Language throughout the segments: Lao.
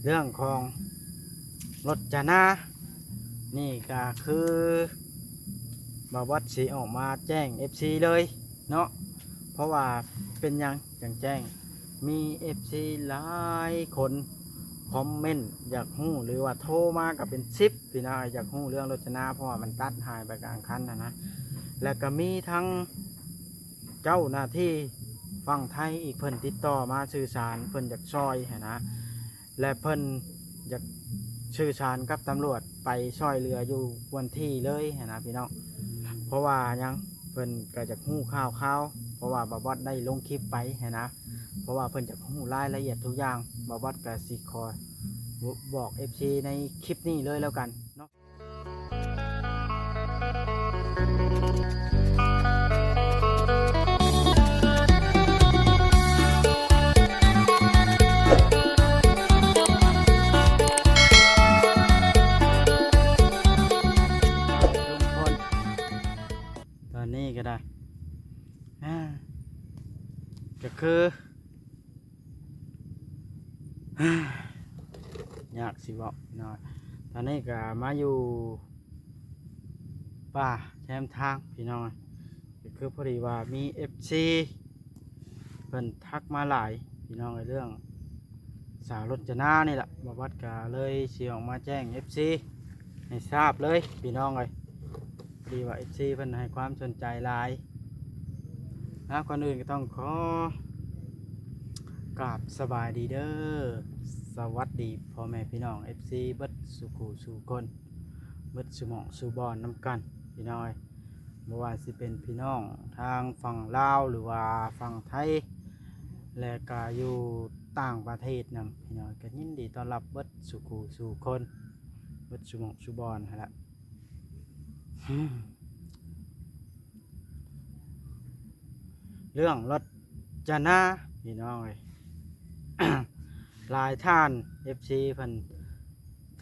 ເລື່ອງຂອງລົດຈະນານີ້ກະຄື ບ່າວບອດຊິອອກມາແຈ້ງເອັຟຊີເລີຍເນາະ ເພາະວ່າເປັນຫຍັງຈັ່ງແຈ້ງ ມີເອັຟຊີຫຼາຍຄົນຄອມເມັນຢາກຮູ້ ຫຼືວ່າໂທມາກໍເປັນສິບ ພີ່ນ້ອງ ຢາກຮູ້ເລື່ອງລົດຈະນາ ເພາະວ່າມັນຕັດຫາຍໄປກາງຄັນຫັ້ນນະ ແລ້ວກໍມີທັງເຈົ້າໜ້າທີ່ຝັ່ງໄທອີກ ເພິ່ນຕິດຕໍ່ມາສື່ສານ ເພິ່ນຢາກຊ່ອຍຫັ້ນນະ ແລະ ເພິ່ນຢາກສື່ສານກັບຕຳຫຼວດໄປຊ່ອຍເຫຼືອຢູ່ວັນທີເລີຍຫັ້ນນະພີ່ນ້ອງ ເພາະວ່າຫຍັງ ເພິ່ນກໍຢາກຮູ້ຂ່າວຄາວ ເພາະວ່າບ່າວບອດໄດ້ລົງຄລິບໄປຫັ້ນນະ ເພາະວ່າເພິ່ນຢາກຮູ້ລາຍລະອຽດທຸກຢ່າງ ບ່າວບອດກໍຊິຂໍບອກເອັຟຊີໃນຄລິບນີ້ເລີຍແລ້ວກັນເນາະ. ທຸກຄົນ ຕອນນີ້ກໍໄດ້ ອາ ກໍຄື ຍາກຊິເວົ້າເນາະ ຕອນນີ້ກໍມາຢູ່ປ່າແຄມທາງພີ່ນ້ອງ ກໍຄືພໍດີວ່າມີເອັຟຊີເພິ່ນທັກມາຫຼາຍພີ່ນ້ອງ ເລື່ອງສາວລົດຈະນານີ້ລະ ບ່າວບອດກໍເລີຍຊິອອກມາແຈ້ງເອັຟຊີໃຫ້ຊາບເລີຍພີ່ນ້ອງເອີຍ ພໍດີວ່າເອັຟຊີເພິ່ນໃຫ້ຄວາມສົນໃຈຫຼາຍ ອາ ກ່ອນອື່ນກໍຕ້ອງຂໍກາບສະບາຍດີເດີ ສະຫວັດດີພໍ່ແມ່ພີ່ນ້ອງເອັຟຊີເບິດສູ່ຄູ່ສູ່ຄົນ ເບິດສູ່ໝ່ອງສູ່ບ່ອນນຳກັນພີ່ນ້ອງເອີຍ ບໍ່ວ່າຊິເປັນພີ່ນ້ອງທາງຝັ່ງລາວ ຫຼືວ່າຝັ່ງໄທ ແລະກະຢູ່ຕ່າງປະເທດນຳພີ່ນ້ອງ ກະຍິນດີຕ້ອນຮັບເບິດສູ່ຄູ່ສູ່ຄົນ ເບິດສູ່ໝ່ອງສູ່ບ່ອນຫັ້ນລະ. ເລື່ອງລົດຈະນາພີ່ນ້ອງເອີຍ ຫຼາຍທ່ານເອັຟຊີເພິ່ນ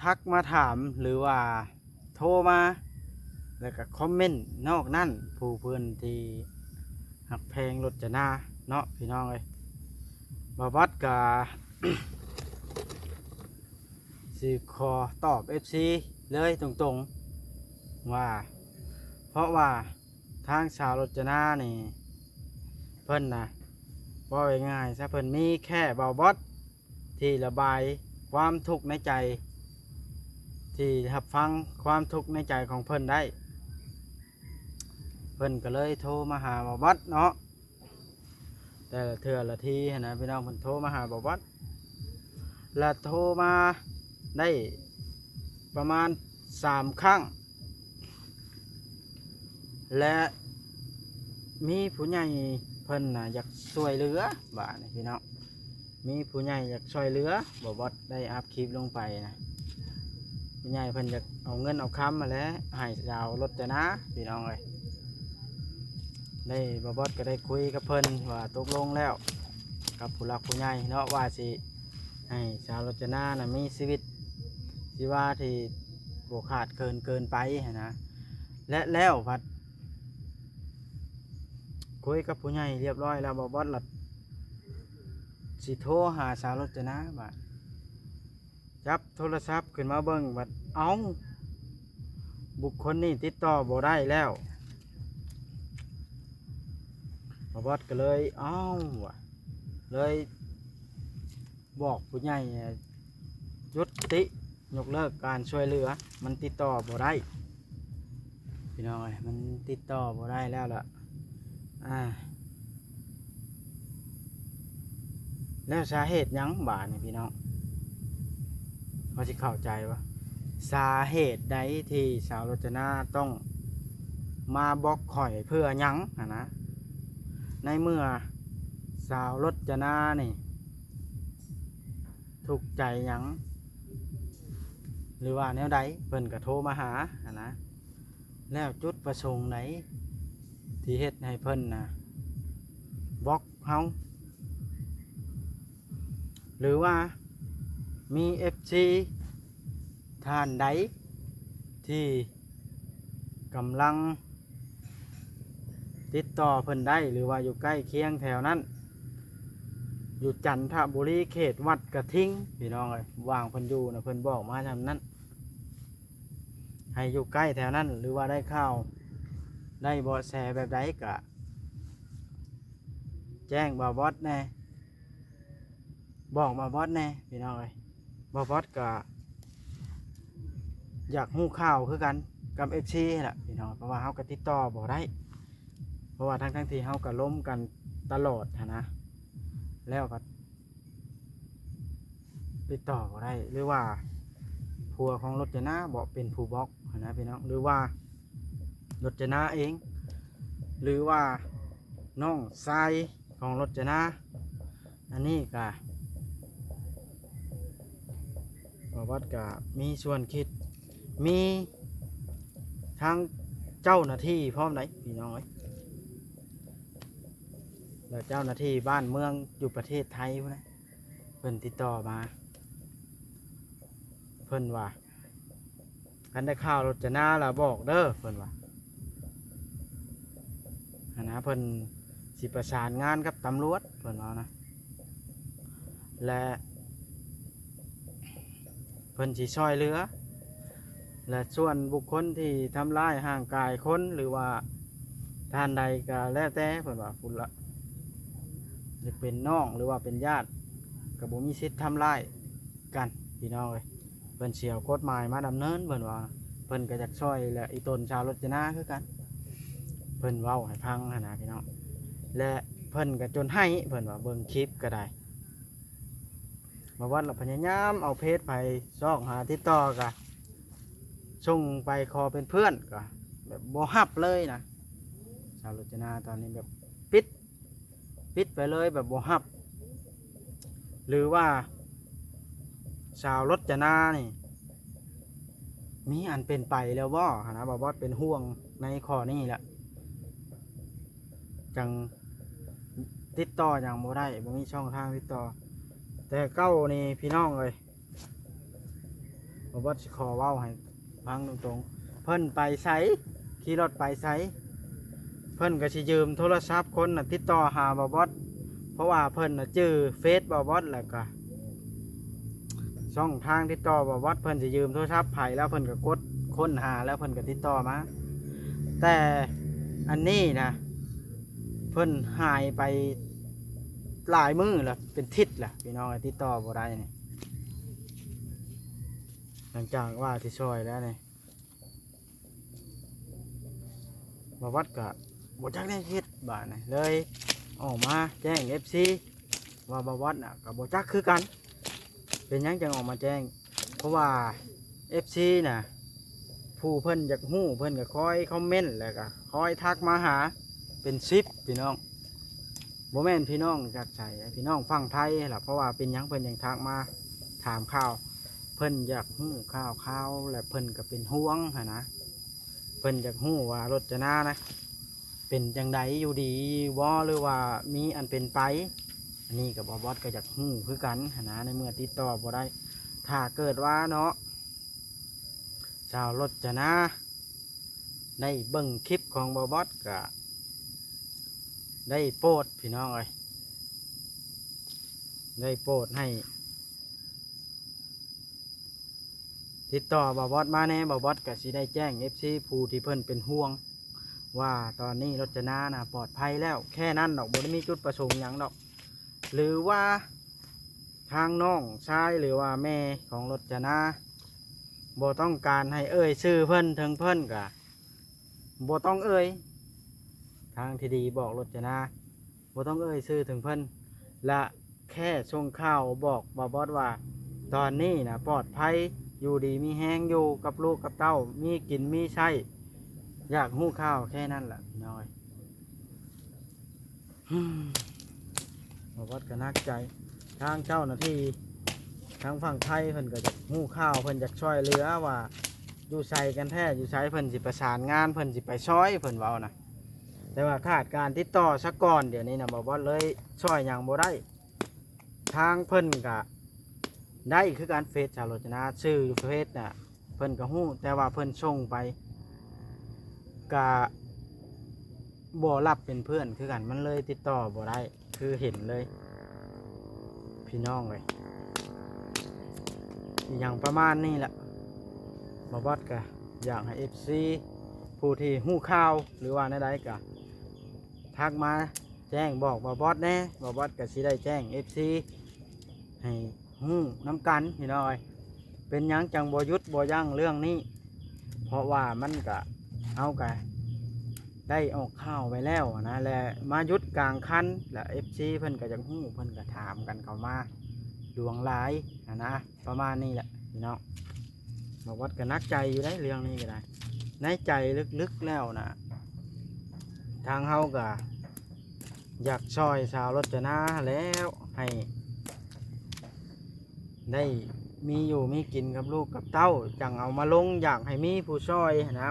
ທັກມາຖາມ ຫຼືວ່າໂທມາ ແລ້ວກໍຄອມເມັນນອກນັ້ນ ຜູ້ເພິ່ນທີ່ຮັກແພງລົດຈະນາເນາະພີ່ນ້ອງເອີຍ ບ່າວບອດກະ ຊິຂໍຕອບເອັຟຊີເລີຍຕົງໆ ວ່າ ເພາະວ່າທາງສາວລົດຈະນານີ້ ເພິ່ນນະ ເວົ້າງ່າຍໆຊະ ເພິ່ນມີແຄ່ບ່າວບອດທີ່ລະບາຍຄວາມທຸກໃນໃຈ ທີ່ຮັບຟັງຄວາມທຸກໃນໃຈຂອງເພິ່ນໄດ້ ເພິ່ນກໍເລີຍໂທມາຫາບ່າວບອດເນາະ. ແຕ່ລະເທື່ອລະທີຫັ້ນນະພີ່ນ້ອງ ເພິ່ນໂທມາຫາບ່າວບອດ ລະໂທມາໄດ້ປະມານສາມຄັ້ງ ແລະ ມີຜູ້ໃຫຍ່ເພິ່ນນະຢາກຊ່ວຍເຫຼືອ ບາດນີ້ພີ່ນ້ອງ ມີຜູ້ໃຫຍ່ຢາກຊ່ວຍເຫຼືອ ບ່າວບອດໄດ້ອັບຄລິບລົງໄປນະ ຜູ້ໃຫຍ່ເພິ່ນຢາກເອົາເງິນເອົາຄຳຫັ້ນແຫຼະ ໃຫ້ສາວລົດຈະນາ ພີ່ນ້ອງເອີຍ ໄດ້ ບ່າວບອດກໍໄດ້ຄຸຍກັບເພິ່ນວ່າຕົກລົງແລ້ວກັບຜູ້ຫຼັກຜູ້ໃຫຍ່ເນາະ ວ່າຊິໃຫ້ສາວລົດຈະນານະມີຊີວິດຊີວາທີ່ບໍ່ຂາດເຂີນເກີນໄປຫັ້ນນະ ແລະ ແລ້ວພັດຄຸຍກັບຜູ້ໃຫຍ່ຮຽບຮ້ອຍແລ້ວ ບ່າວບອດລະຊິໂທຫາສາວລົດຈະນາ ບາດ ຈັບໂທລະສັບຂຶ້ນມາເບິ່ງ ບັດ ເອົ້າ ບຸກຄົນນີ້ຕິດຕໍ່ບໍ່ໄດ້ແລ້ວ ບ່າວບອດກໍເລີຍ ເອົ້າ ວ່າ ເລີຍບອກຜູ້ໃຫຍ່ຢຸດຕິ ຍົກເລີກການຊ່ວຍເຫຼືອ ມັນຕິດຕໍ່ບໍ່ໄດ້ ພີ່ນ້ອງເອີຍ ມັນຕິດຕໍ່ບໍ່ໄດ້ແລ້ວລະ ອ່າ ແລ້ວສາເຫດຫຍັງບາດນີ້ພີ່ນ້ອງ ພໍຊິເຂົ້າໃຈບໍ່? ສາເຫດໃດທີ່ສາວລົດຈະນາຕ້ອງມາບລັອກຂ້ອຍເພື່ອຫຍັງຫັ້ນນະ? ໃນເມື່ອສາວລົດຈະນານີ້ທຸກໃຈຫຍັງ ຫຼືວ່າແນວໃດ ເພິ່ນກໍໂທມາຫາຫັ້ນນະ ແລ້ວຈຸດປະສົງໃດທີ່ເຮັດໃຫ້ເພິ່ນນະບລັອກເຮົາ ຫຼືວ່າມີເອັຟຊີທ່ານໃດທີ່ກຳລັງຕິດຕໍ່ເພິ່ນໄດ້ ຫຼືວ່າຢູ່ໃກ້ຄຽງແຖວນັ້ນ ຢູ່ຈັນທະບູລີ ເຂດວັດກະທິງ ພີ່ນ້ອງເອີຍ. ວ່າງເພິ່ນຢູ່ນະ ເພິ່ນບອກມາຊ່ຳນັ້ນ ໃຫ້ຢູ່ໃກ້ແຖວນັ້ນ ຫຼືວ່າໄດ້ຂ່າວ ໄດ້ເບາະແສແບບໃດກະແຈ້ງບ່າວບອດແດ່ ບອກບ່າວບອດແດ່ ພີ່ນ້ອງເອີຍ. ບ່າວບອດກະຢາກຮູ້ຂ່າວຄືກັນກັບເອັຟຊີຫັ້ນລະ ພີ່ນ້ອງ, ເພາະວ່າເຮົາກະຕິດຕໍ່ບໍ່ໄດ້ ເພາະວ່າທັງໆທີ່ເຮົາກະລົມກັນຕະຫຼອດຫັ້ນນະ ແລ້ວກະຕິດຕໍ່ບໍ່ໄດ້ ຫຼືວ່າຜົວຂອງລົດຈະນາເບາະ ເປັນຜູ້ບລັອກຫັ້ນນະ ພີ່ນ້ອງ, ຫຼືວ່າລົດຈະນາເອງ ຫຼືວ່ານ້ອງຊາຍຂອງລົດຈະນາ. ອັນນີ້ກະ ບ່າວບອດກະມີສ່ວນຄິດ ມີທັງເຈົ້າໜ້າທີ່ພ້ອມໃດ໋ ພີ່ນ້ອງເອີຍ, ແລະເຈົ້າໜ້າທີ່ບ້ານເມືອງຢູ່ປະເທດໄທພຸ້ນນະ ເພິ່ນຕິດຕໍ່ມາ ເພິ່ນວ່າ ຄັນໄດ້ຂ່າວລົດຈະນາລະບອກເດີ ເພິ່ນວ່າຫັ້ນນະ, ເພິ່ນຊິປະສານງານກັບຕຳຫຼວດ ເພິ່ນວ່ານະ ແລະເພິ່ນຊິຊ່ອຍເຫຼືອ ແລະສ່ວນບຸກຄົນທີ່ທຳຮ້າຍຮ່າງກາຍຄົນ ຫຼືວ່າທ່ານໃດກະແລ້ວແຕ່ ເພິ່ນວ່າ ຜູ້ລະ ຈະເປັນນ້ອງ ຫຼືວ່າເປັນຍາດ ກະບໍ່ມີສິດທຳຮ້າຍກັນ ພີ່ນ້ອງເອີຍ. ເພິ່ນຊິເອົາກົດໝາຍມາດຳເນີນ ເພິ່ນວ່າ ເພິ່ນກະຢາກຊ່ອຍເຫຼືອອີ່ຕົນຊາວລົດຈະນາຄືກັນ ເພິ່ນເວົ້າໃຫ້ຟັງຫັ້ນນະ ພີ່ນ້ອງ, ແລະເພິ່ນກະຈົນໄຫ້ ເພິ່ນວ່າເບິ່ງຄລິບກະໄດ້. ບ່າວບອດລະພະຍາຍາມເອົາເຟສໄປຊອກຫາຕິດຕໍ່ ກະສົ່ງໄປຂໍເປັນເພື່ອນ ກະແບບບໍ່ຮັບເລີຍນະ ຊາວລົດຈະນາຕອນນີ້ແບບປິດ ປິດໄປເລີຍ ແບບບໍ່ຮັບ ຫຼືວ່າຊາວລົດຈະນານີ້ມີອັນເປັນໄປແລ້ວບໍ່ຫັ້ນນະ. ບ່າວບອດເປັນຫ່ວງໃນຂໍ້ນີ້ແຫຼະ ຈັ່ງຕິດຕໍ່ຫຍັງບໍ່ໄດ້ ບໍ່ມີຊ່ອງທາງຕິດຕໍ່. ແຕ່ເກົ່ານີ້ ພີ່ນ້ອງເອີຍ ບ່າວບອດຊິຂໍເວົ້າໃຫ້ຟັງຕົງໆ ເພິ່ນໄປໃສ ຂີ່ລົດໄປໃສ ເພິ່ນກະຊິຢືມໂທລະສັບຄົນນະຕິດຕໍ່ຫາບ່າວບອດ ເພາະວ່າເພິ່ນນະຈື່ເຟສບ່າວບອດ ແລ້ວກະຊ່ອງທາງຕິດຕໍ່ບ່າວບອດ ເພິ່ນຊິຢືມໂທລະສັບໃຜ ແລ້ວເພິ່ນກະກົດຄົ້ນຫາ ແລ້ວເພິ່ນກະຕິດຕໍ່ມາ. ແຕ່ອັນນີ້ນະ ເພິ່ນຫາຍໄປຫຼາຍມື້ລະ ເປັນທິດລະ ພີ່ນ້ອງເອີຍ ຕິດຕໍ່ບໍ່ໄດ້ນີ້ ຫຼັງຈາກວ່າຊິຊ່ອຍແລ້ວນີ້ ບ່າວບອດກະບໍ່ຈັກແນວເຮັດບາດນີ້ ເລີຍອອກມາແຈ້ງເອັຟຊີວ່າ ບ່າວບອດນະກະບໍ່ຈັກຄືກັນ. ເປັນຫຍັງຈັ່ງອອກມາແຈ້ງ? ເພາະວ່າເອັຟຊີນະ ຜູ້ເພິ່ນຢາກຮູ້ ເພິ່ນກະຄອຍຄອມເມັນ ແລ້ວກະຄອຍທັກມາຫາເປັນສິບ ພີ່ນ້ອງ. ບໍ່ແມ່ນພີ່ນ້ອງຈາກໃສ ພີ່ນ້ອງຝັ່ງໄທຫັ້ນລະ. ເພາະວ່າເປັນຫຍັງເພິ່ນຈັ່ງທັກມາຖາມຂ່າວ? ເພິ່ນຢາກຮູ້ຂ່າວຄາວ ແລະເພິ່ນກະເປັນຫ່ວງຫັ້ນນະ. ເພິ່ນຢາກຮູ້ວ່າລົດຈະນານະເປັນຈັ່ງໃດ ຢູ່ດີບໍ່ ຫຼືວ່າມີອັນເປັນໄປ? ອັນນີ້ກະບ່າວບອດກະຢາກຮູ້ຄືກັນຫັ້ນນະ ໃນເມື່ອຕິດຕໍ່ບໍ່ໄດ້. ຖ້າເກີດວ່າເນາະ ຊາວລົດຈະນາ ໄດ້ເບິ່ງຄລິບຂອງບ່າວບອດກະໄດ້ໂປດ ພີ່ນ້ອງເອີຍ ໄດ້ໂປດໃຫ້ຕິດຕໍ່ບ່າວບອດມາແດ່. ບ່າວບອດກະຊິໄດ້ແຈ້ງເອັຟຊີຜູ້ທີ່ເພິ່ນເປັນຫ່ວງວ່າ ຕອນນີ້ລົດຈະນານະປອດໄພແລ້ວ ແຄ່ນັ້ນດອກ ບໍ່ໄດ້ມີຈຸດປະສົງຫຍັງດອກ. ຫຼືວ່າທາງນ້ອງຊາຍ ຫຼືວ່າແມ່ຂອງລົດຈະນາ ບໍ່ຕ້ອງການໃຫ້ເອີ່ຍຊື່ເພິ່ນ ເຖິງເພິ່ນກະບໍ່ຕ້ອງເອີ່ຍ. ທາງທີ່ດີບອກລົດຈະນາ ບໍ່ຕ້ອງເອີ່ຍຊື່ເຖິງເພິ່ນ ແລະແຄ່ສົ່ງຂ່າວບອກບ່າວບອດວ່າ ຕອນນີ້ນະປອດໄພ ຢູ່ດີມີແຮງຢູ່ກັບລູກກັບເຕົ້າ ມີກິນມີໃຊ້. ຢາກຮູ້ຂ່າວແຄ່ນັ້ນລະ ນ້ອຍ. ບ່າວບອດກະໜັກໃຈ ທາງເຈົ້າໜ້າທີ່ທາງຝັ່ງໄທເພິ່ນກະຢາກຮູ້ຂ່າວ ເພິ່ນຢາກຊ່ອຍເຫຼືອວ່າຢູ່ໃສກັນແທ້ ຢູ່ໃສ ເພິ່ນຊິປະສານງານ ເພິ່ນຊິໄປຊ່ອຍ ເພິ່ນເວົ້ານະ. ແຕ່ວ່າຂາດການຕິດຕໍ່ສາກ່ອນ ດຽວນີ້ນະ ບ່າວບອດເລີຍຊ່ອຍຫຍັງບໍ່ໄດ້. ທາງເພິ່ນກະໄດ້ຄືກັນ ເຟສຊາວໂລຈະນາ ຊື່ເຟສນະ ເພິ່ນກະຮູ້ ແຕ່ວ່າເພິ່ນສົ່ງໄປກະບໍ່ຮັບເປັນເພື່ອນຄືກັນ ມັນເລີຍຕິດຕໍ່ບໍ່ໄດ້ ຄືເຫັນເລີຍ. ພີ່ນ້ອງເອີຍ ອີ່ຫຍັງປະມານນີ້ແຫຼະ. ບ່າວບອດກະຢາກໃຫ້ເອັຟຊີຜູ້ທີ່ຮູ້ຂ່າວ ຫຼືວ່າແນວໃດກະທັກມາແຈ້ງບອກບ່າວບອດແດ່. ບ່າວບອດກະຊິໄດ້ແຈ້ງເອັຟຊີໃຫ້ຮູ້ນຳກັນພີ່ນ້ອງເອີຍ. ເປັນຫຍັງຈັ່ງບໍ່ຢຸດບໍ່ຢັ້ງເລື່ອງນີ້? ເພາະວ່າມັນກະ ເຮົາກະໄດ້ອອກຂ່າວໄວ້ແລ້ວນະ ແລະມາຢຸດກາງຄັນ ແລະເອັຟຊີເພິ່ນກະຢາກຮູ້ ເພິ່ນກະຖາມກັນເຂົ້າມາຫຼວງຫຼາຍຫັ້ນນະ. ປະມານນີ້ແຫຼະພີ່ນ້ອງ. ບ່າວບອດກະໜັກໃຈຢູ່ເດ້ເລື່ອງນີ້ກະໄດ້. ໃນໃຈເລິກໆແລ້ວນະ ທາງເຮົາກະຢາກຊ່ອຍສາວລົດຈະນາຫັ້ນແລ້ວ ໃຫ້ໄດ້ມີຢູ່ມີກິນກັບລູກກັບເຕົ້າ ຈັ່ງເອົາມາລົງ. ຢາກໃຫ້ມີຜູ້ຊ່ອຍຫັ້ນນະ.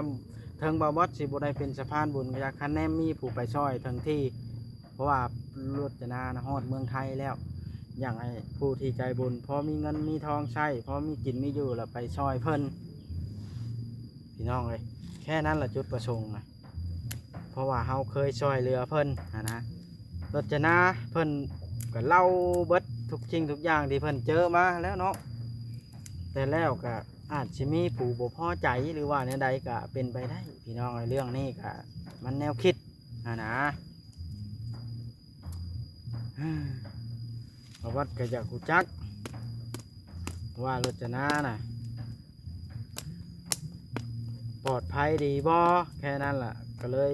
ເຖິງບ່າວບອດຊິບໍ່ໄດ້ເປັນສະພານບຸນ ກະຢາກຄັນແນມມີຜູ້ໄປຊ່ອຍເຖິງທີ່ ເພາະວ່າລົດຈະນານະຮອດເມືອງໄທແລ້ວ. ຢາກໃຫ້ຜູ້ທີ່ໃຈບຸນ ພໍມີເງິນມີທອງໃຊ້ ພໍມີກິນມີຢູ່ ລະໄປຊ່ອຍເພິ່ນພີ່ນ້ອງເອີຍ. ແຄ່ນັ້ນລະຈຸດປະສົງນະ ເພາະວ່າເຮົາເຄີຍຊ່ອຍເຫຼືອເພິ່ນຫັ້ນນະ. ລົດຈະນາເພິ່ນກະເລົ່າເບິດທຸກສິ່ງທຸກຢ່າງທີ່ເພິ່ນເຈີມາແລ້ວເນາະ. ແຕ່ແລ້ວກະອາດຊິມີຜູ້ບໍ່ພໍໃຈ ຫຼືວ່າແນວໃດກະເປັນໄປໄດ້ພີ່ນ້ອງເອີຍ. ເລື່ອງນີ້ກະມັນແນວຄິດຫັ້ນນະ. ບ່າວບອດກະຢາກຮູ້ຈັກວ່າລົດຈະນານະປອດໄພດີບໍ່ ແຄ່ນັ້ນລະ. ກະເລີຍ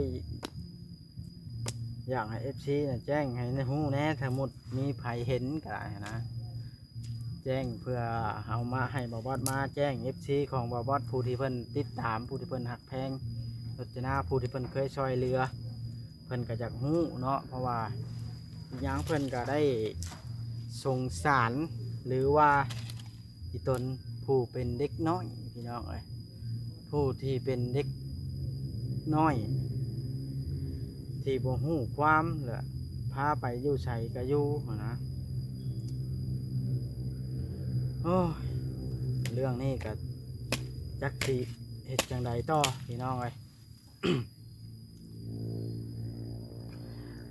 ຢາກໃຫ້ເອັຟຊີນະແຈ້ງໃຫ້ຮູ້ແດ່ ຖ້າໝົດມີໃຜເຫັນກະໄດ້ຫັ້ນນະ. ແຈ້ງເພື່ອເອົາມາໃຫ້ບ່າວບອດມາແຈ້ງເອັຟຊີຂອງບ່າວບອດ ຜູ້ທີ່ເພິ່ນຕິດຕາມ ຜູ້ທີ່ເພິ່ນຮັກແພງລົດຈະນາ ຜູ້ທີ່ເພິ່ນເຄີຍຊ່ອຍເຫຼືອ ເພິ່ນກະຢາກຮູ້ເນາະ. ເພາະວ່າອີ່ຫຍັງເພິ່ນກະໄດ້ສົງສານ ຫຼືວ່າອີ່ຕົນຜູ້ເປັນເດັກນ້ອຍພີ່ນ້ອງເອີຍ. ຜູ້ທີ່ເປັນເດັກນ້ອຍທີ່ບໍ່ຮູ້ຄວາມ ແລະພາໄປຢູ່ໃສກະຢູ່ຫັ້ນນະ. ໂອ້ຍ ເລື່ອງນີ້ກະຈັກຊິເຮັດຈັ່ງໃດຕໍ່ພີ່ນ້ອງເອີຍ.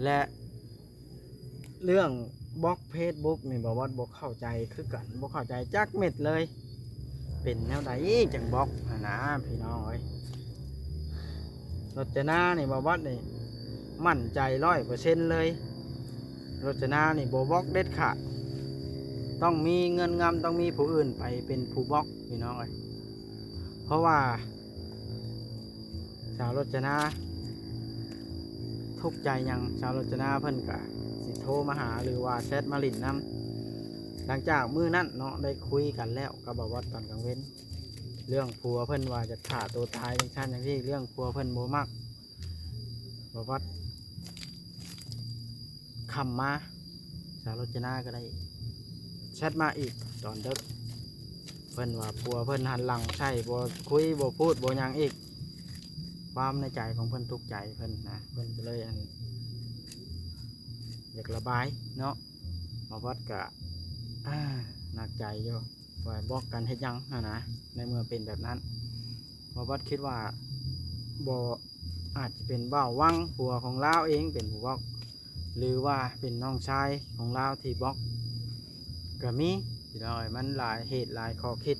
ແລະເລື່ອງບລັອກເຟສບຸກນີ້ ບ່າວບອດບໍ່ເຂົ້າໃຈຄືກັນ ບໍ່ເຂົ້າໃຈຈັກເມັດເລີຍ. ເປັນແນວໃດຈັ່ງບລັອກຫັ້ນນະພີ່ນ້ອງເອີຍ. ລົດຈະນານີ້ ບ່າວບອດນີ້ໝັ້ນໃຈຮ້ອຍເປີເຊັນເລີຍ. ລົດຈະນານີ້ບໍ່ບລັອກເດັດຂາດ ຕ້ອງມີເງື່ອນງຳ ຕ້ອງມີຜູ້ອື່ນໄປເປັນຜູ້ບລັອກພີ່ນ້ອງເອີຍ. ເພາະວ່າ ສາວລົດຈະນາທຸກໃຈຫຍັງ ສາວລົດຈະນາເພິ່ນກະຊິໂທມາຫາ ຫຼືວ່າແຊັດມາຫຼິ້ນນຳ. ຫຼັງຈາກມື້ນັ້ນເນາະ ໄດ້ຄຸຍກັນແລ້ວກັບບ່າວບອດຕອນກາງເວັນ ເລື່ອງຜົວເພິ່ນວ່າຈະຂ້າໂຕຕາຍຈັ່ງຊັ້ນຈັ່ງຊີ້ ເລື່ອງຜົວເພິ່ນບໍ່ມັກ ບ່າວບອດ ຄ່ຳມາ ສາວລົດຈະນາກະໄດ້ແຊັດມາອີກຕອນເດິກ ເພິ່ນວ່າຜົວເພິ່ນຫັນຫຼັງໃສ່ ບໍ່ຄຸຍ ບໍ່ພູດ ບໍ່ຫຍັງອີກ. ຄວາມໃນໃຈຂອງເພິ່ນ ທຸກໃຈເພິ່ນນະ ເພິ່ນກະເລີຍອັນ ຢາກລະບາຍເນາະ. ບ່າວບອດກະ ອ່າ ໜັກໃຈຢູ່ ວ່າບລັອກກັນເຮັດຫຍັງຫັ້ນນະ ໃນເມື່ອເປັນແບບນັ້ນ. ບ່າວບອດຄິດວ່າ ບໍ່ ອາດຈະເປັນບ່າວວັງ ຜົວຂອງລາວເອງເປັນຜູ້ບລັອກ ຫຼືວ່າເປັນນ້ອງຊາຍຂອງລາວທີ່ບລັອກກະມີພີ່ນ້ອງເອີຍ. ມັນຫຼາຍເຫດຫຼາຍຂໍ້ຄິດ.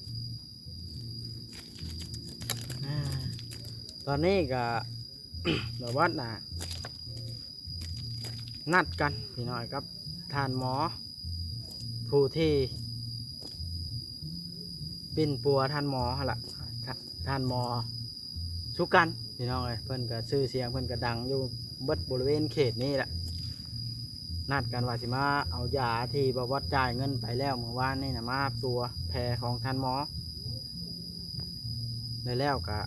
ອາ ຕອນນີ້ກະ ບ່າວບອດນະ ນັດກັນພີ່ນ້ອງເອີຍ ກັບທ່ານໝໍ ຜູ້ທີ່ປິ່ນປົວທ່ານໝໍຫັ້ນລະ ທ່ານໝໍສຸກັນ ພີ່ນ້ອງເອີຍ. ເພິ່ນກະຊື່ສຽງເພິ່ນກະດັງຢູ່ເບິດບໍລິເວນເຂດນີ້ແຫຼະ. ນັດກັນວ່າຊິມາເອົາຢາທີ່ບ່າວບອດຈ່າຍເງິນໄປແລ້ວມື້ວານນີ້ນະ ມາປົວແຜຂອງທ່ານໝໍ ແລ້ວກະ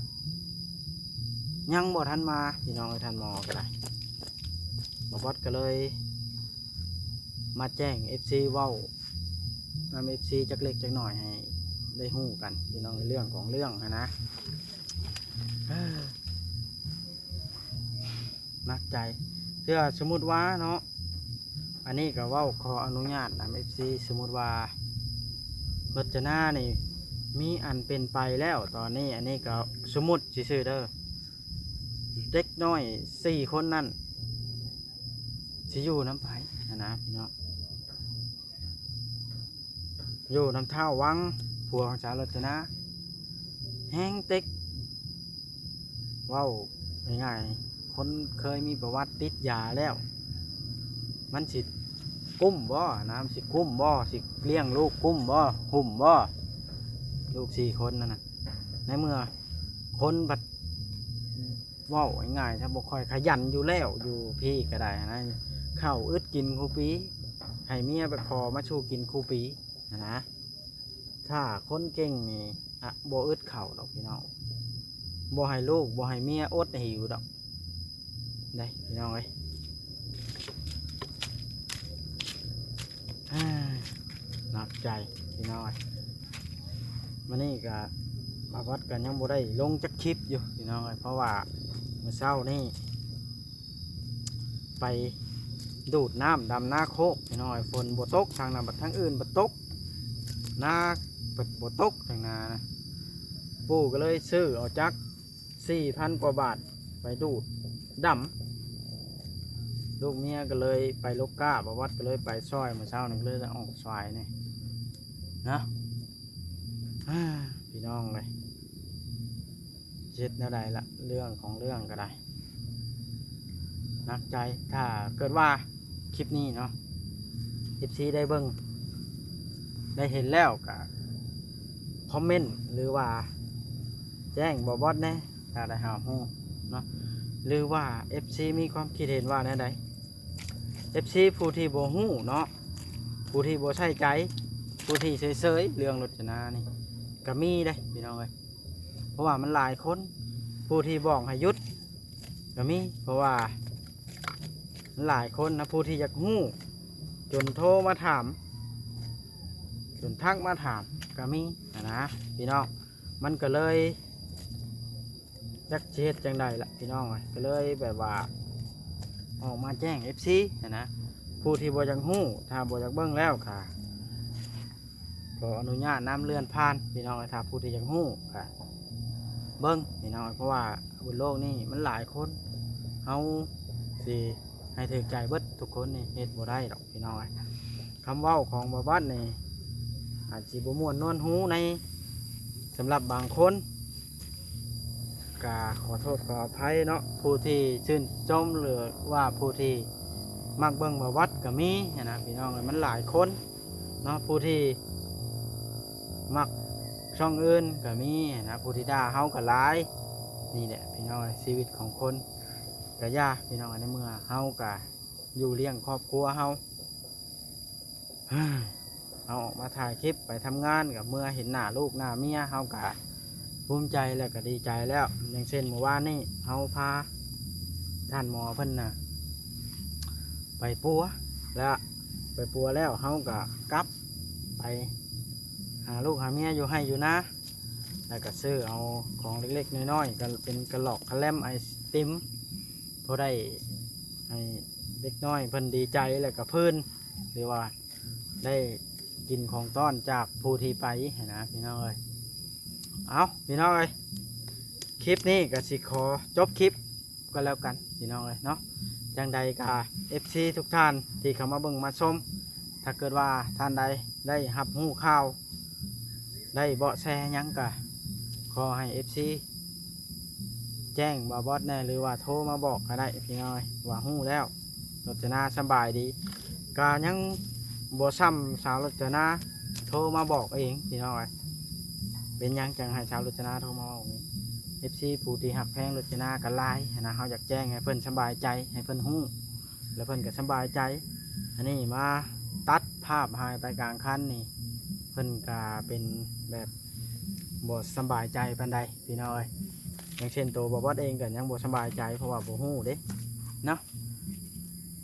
ຍັງບໍ່ທັນມາ ພີ່ນ້ອງເອີຍ. ທ່ານໝໍກະໄດ້ ບ່າວບອດກະເລີຍມາແຈ້ງເອັຟຊີ ເວົ້ານຳເອັຟຊີຈັກເລັກຈັກໜ້ອຍໃຫ້ໄດ້ຮູ້ກັນ ພີ່ນ້ອງເອີຍ ເລື່ອງຂອງເລື່ອງຫັ້ນນະ. ເອີ ໜັກໃຈ ເທື່ອສົມມຸດວ່າເນາະ ອັນນີ້ກະເວົ້າຂໍອະນຸຍາດນຳເອັຟຊີ ສົມມຸດວ່າ ລົດຈະນານີ້ມີອັນເປັນໄປແລ້ວຕອນນີ້ ອັນນີ້ກະສົມມຸດຊື່ໆເດີ ເດັກນ້ອຍສີ່ຄົນນັ້ນຊິຢູ່ນຳໃຜຫັ້ນນະ ພີ່ນ້ອງ. ຢູ່ນຳທ້າວວັງ ຜົວຂອງສາວລົດຈະນາ ແຮງເຕັກ. ເວົ້າງ່າຍໆ ຄົນເຄີຍມີປະຫວັດຕິດຢາແລ້ວ ມັນຊິກຸ້ມບໍ່ນະ? ມັນຊິກຸ້ມບໍ່? ຊິລ້ຽງລູກກຸ້ມບໍ່? ຫຸ້ມບໍ່? ລູກສີ່ຄົນນັ້ນນະ ໃນເມື່ອຄົນພັດ ເວົ້າງ່າຍໆ ຖ້າບໍ່ຄ່ອຍຂະຫຍັນຢູ່ແລ້ວ ຢູ່ພີ້ກໍໄດ້ຫັ້ນນະ ເຂົ້າອຶດກິນຄູ່ປີ ໃຫ້ເມຍໄປຂໍມາສູ່ກິນຄູ່ປີຫັ້ນນະ. ຖ້າຄົນເກັ່ງນີ້ ອະ ບໍ່ອຶດເຂົ້າດອກພີ່ນ້ອງ ບໍ່ໃຫ້ລູກ ບໍ່ໃຫ້ເມຍອົດຫິວດອກເດ້ພີ່ນ້ອງເອີຍ. ໜັກໃຈພີ່ນ້ອງເອີຍ. ມື້ນີ້ກະ ບ່າວວັດກະຍັງບໍ່ໄດ້ລົງຈັກຄລິບຢູ່ພີ່ນ້ອງເອີຍ ເພາະວ່າມື້ເຊົ້ານີ້ໄປດູດນ້ຳດຳນາໂຄກພີ່ນ້ອງເອີຍ. ຝົນບໍ່ຕົກທາງນັ້ນ ບັດທາງອື່ນບໍ່ຕົກ ນາບັດບໍ່ຕົກທາງນານະ. ປູ່ກໍເລີຍຊື້ເອົາຈັກ ສີ່ພັນກວ່າບາດ ໄປດູດດຳ ລູກເມຍກໍເລີຍໄປລົກກ້າ ບ່າວວັດກໍເລີຍໄປຊ່ອຍ ມື້ເຊົ້ານີ້ກໍເລີຍໄດ້ອອກຊ່ອຍນີ້ນະ. ພີ່ນ້ອງເອີຍ ເຮັດແນວໃດລະ ເລື່ອງຂອງເລື່ອງກໍໄດ້ ໜັກໃຈ. ຖ້າເກີດວ່າຄລິບນີ້ເນາະ ເອັຟຊີ ໄດ້ເບິ່ງໄດ້ເຫັນແລ້ວກະຄອມເມັນ ຫຼືວ່າແຈ້ງບ່າວວັດແດ່ ຖ້າໄດ້ຮັບຮູ້ເນາະ ຫຼືວ່າເອັຟຊີ ມີຄວາມຄິດເຫັນວ່າແນວໃດ? ເອັຟຊີ ຜູ້ທີ່ບໍ່ຮູ້ເນາະ ຜູ້ທີ່ບໍ່ໃສ່ໃຈ ຜູ້ທີ່ເສີຍໆ ເລື່ອງລົດຈະນານີ້ກະມີເດ້ພີ່ນ້ອງເອີຍ. ເພາະວ່າມັນຫຼາຍຄົນ ຜູ້ທີ່ບອກໃຫ້ຢຸດກໍມີ ເພາະວ່າມັນຫຼາຍຄົນນະ ຜູ້ທີ່ຢາກຮູ້ ຈົນໂທມາຖາມ ຈົນທັກມາຖາມກໍມີຫັ້ນນະພີ່ນ້ອງ. ມັນກໍເລີຍຈັກຊິເຮັດຈັ່ງໃດລະພີ່ນ້ອງເອີຍ ກໍເລີຍແບບວ່າອອກມາແຈ້ງເອັຟຊີຫັ້ນນະ. ຜູ້ທີ່ບໍ່ຢາກຮູ້ ຖ້າບໍ່ຢາກເບິ່ງແລ້ວກະ ຂໍອະນຸຍາດນຳເລື່ອນຜ່ານພີ່ນ້ອງເອີຍ. ຖ້າຜູ້ທີ່ຢາກຮູ້ກະເບິ່ງພີ່ນ້ອງເອີຍ ເພາະວ່າບົນໂລກນີ້ມັນຫຼາຍຄົນ ເຮົາຊິໃຫ້ຖືກໃຈເບິດທຸກຄົນນີ້ເຮັດບໍ່ໄດ້ດອກພີ່ນ້ອງເອີຍ. ຄຳເວົ້າຂອງບ່າວວັດນີ້ອາດຊິບໍ່ມ່ວນນວນຫູໃນ ສຳລັບບາງຄົນ ກະຂໍໂທດຂໍອະໄພເນາະ ຜູ້ທີ່ຊື່ນຊົມ ຫຼືວ່າຜູ້ທີ່ມັກເບິ່ງບ່າວວັດກໍມີຫັ້ນນະພີ່ນ້ອງເອີຍ. ມັນຫຼາຍຄົນ ເນາະ ຜູ້ທີ່ມັກຊ່ອງອື່ນກໍມີນະ ຜູ້ທີ່ດ່າເຮົາກໍຫຼາຍ. ນີ້ແຫຼະພີ່ນ້ອງເອີຍ ຊີວິດຂອງຄົນ ກະຢ່າພີ່ນ້ອງເອີຍ ໃນເມື່ອເຮົາກະຢູ່ລ້ຽງຄອບຄົວເຮົາ ເຮົາອອກມາຖ່າຍຄລິບ ໄປທຳງານ ກະເມື່ອເຫັນໜ້າລູກໜ້າເມຍ ເຮົາກະພູມໃຈ ແລະກະດີໃຈແລ້ວ. ຢ່າງເຊັ່ນມື້ວານນີ້ ເຮົາພາທ່ານໝໍເພິ່ນນະ ໄປປົວ ແລະໄປປົວແລ້ວ ເຮົາກະກັບໄປຫາລູກຫາເມຍຢູ່ໄຮ່ຢູ່ນາ ແລະກະຊື້ເອົາຂອງເລັກໆນ້ອຍໆ ກໍເປັນກະຫຼອກກະແລັມ ໄອສະຕິມ ພໍໄດ້ໃຫ້ເດັກນ້ອຍເພິ່ນດີໃຈ ແລະກະເພີນ ຫຼືວ່າໄດ້ກິນຂອງຕ້ອນຈາກຜູ້ທີ່ໄປຫັ້ນນະພີ່ນ້ອງເອີຍ. ເອົາ ພີ່ນ້ອງເອີຍ ຄລິບນີ້ກໍຊິຂໍຈົບຄລິບ ກໍແລ້ວກັນພີ່ນ້ອງເອີຍເນາະ. ຈັ່ງໃດກໍເອັຟຊີທຸກທ່ານທີ່ເຂົ້າມາເບິ່ງມາຊົມ ຖ້າເກີດວ່າທ່ານໃດໄດ້ຮັບຮູ້ຂ່າວ ໄດ້ເບາະແສຫຍັງກໍຂໍໃຫ້ເອັຟຊີແຈ້ງບ່າວບອດແດ່ ຫຼືວ່າໂທມາບອກກໍໄດ້ພີ່ນ້ອງເອີຍ ວ່າຮູ້ແລ້ວ ລົດຈະນາສຳບາຍດີ. ກໍຍັງບໍ່ຊ່ຳສາວລົດຈະນາໂທມາບອກເອງພີ່ນ້ອງເອີຍ. ເປັນຫຍັງຈັ່ງໃຫ້ສາວລົດຈະນາໂທມາບອກເອງ? ເອັຟຊີຜູ້ທີ່ຮັກແພງລົດຈະນາກໍຫຼາຍຫັ້ນນະ ເຮົາຢາກແຈ້ງໃຫ້ເພິ່ນສະບາຍໃຈ ໃຫ້ເພິ່ນຮູ້ ແລ້ວເພິ່ນກໍສະບາຍໃຈ. ອັນນີ້ມາຕັດພາບຫາຍໄປກາງຄັນນີ້ ເພິ່ນກໍເປັນແບບບໍ່ສະບາຍໃຈປານໃດພີ່ນ້ອງເອີຍ. ຢ່າງເຊັ່ນໂຕບ່າວບອດເອງກໍຍັງບໍ່ສະບາຍໃຈ ເພາະວ່າບໍ່ຮູ້ເດ້ເນາະ.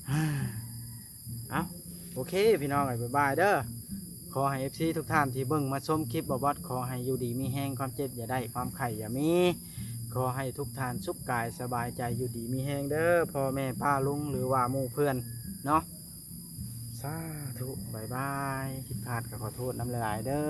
ເອົາ ໂອເຄພີ່ນ້ອງເອີຍ ບາຍບາຍເດີ. ຂໍໃຫ້ເອັຟຊີທຸກທ່ານທີ່ເບິ່ງມາຊົມຄລິບບ່າວບອດ ຂໍໃຫ້ຢູ່ດີມີແຮງ ຄວາມເຈັບຢ່າໄດ້ ຄວາມໄຂ້ຢ່າມີ. ຂໍໃຫ້ທຸກທ່ານສຸກກາຍສະບາຍໃຈ ຢູ່ດີມີແຮງເດີ ພໍ່ແມ່ປ້າລຸງ ຫຼືວ່າໝູ່ເພື່ອນເນາະ. ສາທຸ ບາຍບາຍ. ຜິດພາດກໍຂໍໂທດນຳຫຼາຍໆເດີ.